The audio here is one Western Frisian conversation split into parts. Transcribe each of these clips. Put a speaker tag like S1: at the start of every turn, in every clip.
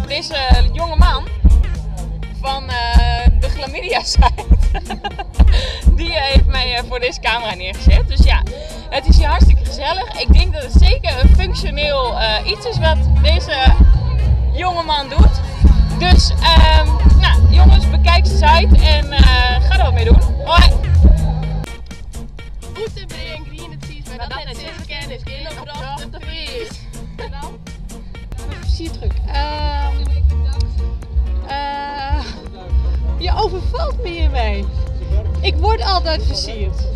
S1: Dizze jongeman fan de Chlamydia site, die heeft mij voor deze camera neergezet. Dus ja, het is hier hartstikke gezellig. Ik denk dat het zeker een functioneel iets is wat deze jongeman doet. Dus, nou jongens, bekijk de site en ga er wat mee doen. Hoi!
S2: Bûterbrea en griene tsiis, mar dat net sizze kin is gjin oprjochte Fries.
S3: Versiertruc. Je overvalt me hiermee. Ik word altijd versierd.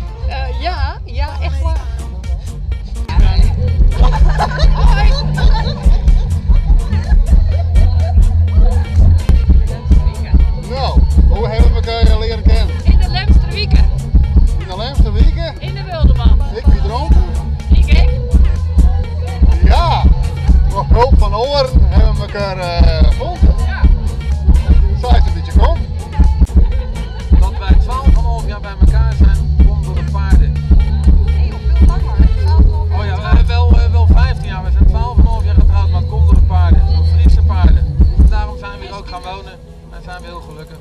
S3: Ja, ja, echt waar. Hoi!
S4: Nou, hoe hebben we elkaar leren kennen?
S1: In de Lemsterwieken.
S4: In de Lemsterwieken?
S1: In de Wildeman.
S4: Ik wie dronken.
S1: Ik ook.
S4: Ja, op hulp van oren hebben we elkaar gevonden.
S1: Ja.
S4: Zo is het een beetje kom.
S5: Dat wij 12,5 jaar bij elkaar zijn, komt door de paarden.
S3: Nee, joh, veel langer. 12,5 jaar.
S5: Oh ja, wel 15 jaar. We zijn 12,5 jaar getrouwd, maar het komt door de paarden. Door Friese paarden. En daarom zijn we hier ook gaan wonen en zijn we heel gelukkig.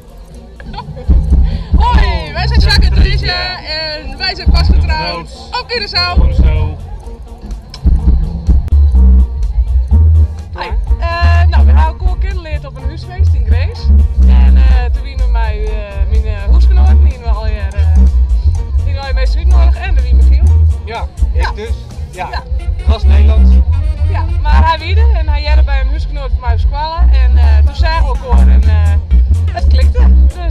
S6: Hoi, wij zijn Jacques en Tricia en wij zijn pas getrouwd op Curaçao. Hi. Nou, we hebben elkaar kennengeleerd op een huisfeest in Grins. En toen wienen we mei myn hûsgenoaten, die we al jaar, die we al meestal útnoadige en de wie Michiel.
S5: Ja, ik
S6: Ja.
S5: dus. Ja.
S6: Ja.
S5: Ras Nederlands.
S6: Ja, mar hy wie der en hy hearde by in hûsgenoat fan my op skoalle en toen seagen we elkoar en it klikte. Dus